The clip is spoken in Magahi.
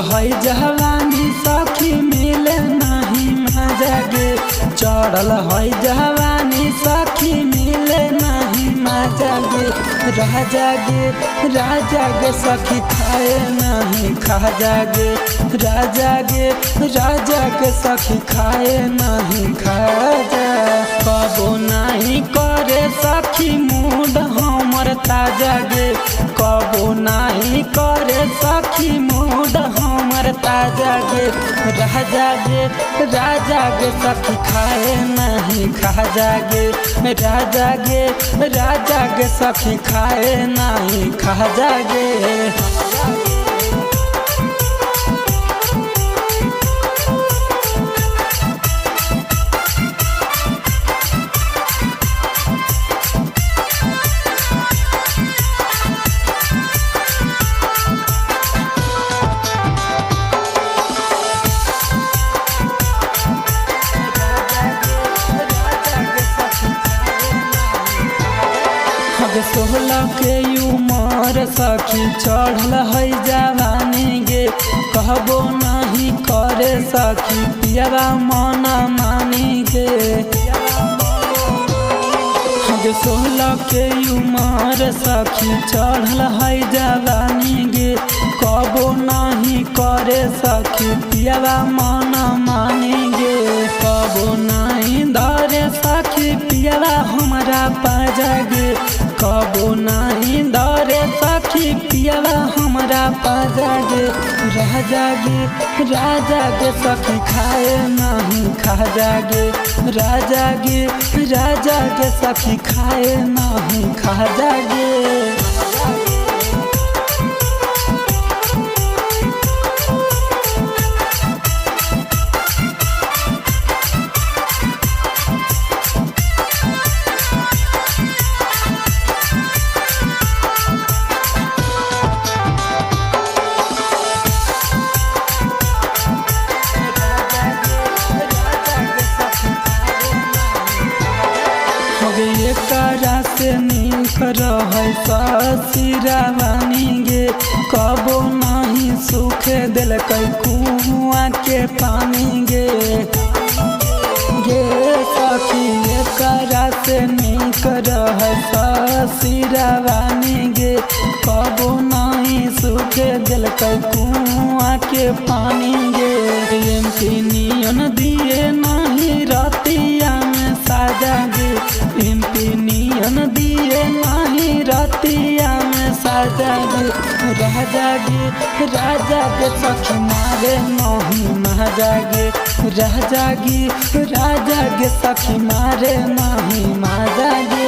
है जवानी सखी मिले नहीं मजा गे। चढ़ल है जवानी सखी मिले नहीं मजा गे। राजा गे राजा गे सखी खाए नहीं खा जागे। राजा गे राजा गे सखी खाए नहीं खा जा। कबो नहीं करे सखी मूड हमर ताजा गे। कबो नहीं करे सखी मूड हमर ताजा गे। राजा गे राजा गे सखी खाए नहीं खा जागे। राजा गे राजा गे सखी खाए नहीं खा जागे। 16 के उमर सखी चढ़ल है जवानी गे। कहबो नहीं करे सखी पियवा मना मानी गे। 16 के उमर सखी चढ़ल है जवानी गे। कहबो नहीं करे सखी पियवा मना मानी गे। कहबो नहीं धरे सखी पियवा हमरा पाजा गे। कबो नहीं धरे सखी पियवा हमरा पाजा गे। राजा गे राजा गे सखी खाए नहीं खा जागे। राजा गे राजा गे सखी खाए नहीं खा जागे। एकरा से नीक रहे ससुरावानी गे। कबो नहीं सुख दिलकै कुआं के पानी गे। गे सखी एकरा से नीक रहे ससुरावानी गे। कबो नहीं सुख दिलकै कुआं के पानी गे। एमपी नियन दिए नहीं रतिया में साजा गे। एमपी नियन दिए नहीं रतिया में साजा गे। राजा गे राजा गे सखी मारे नहीं मजा गे। राजा गे राजा गे सखी मारे नहीं मजा गे।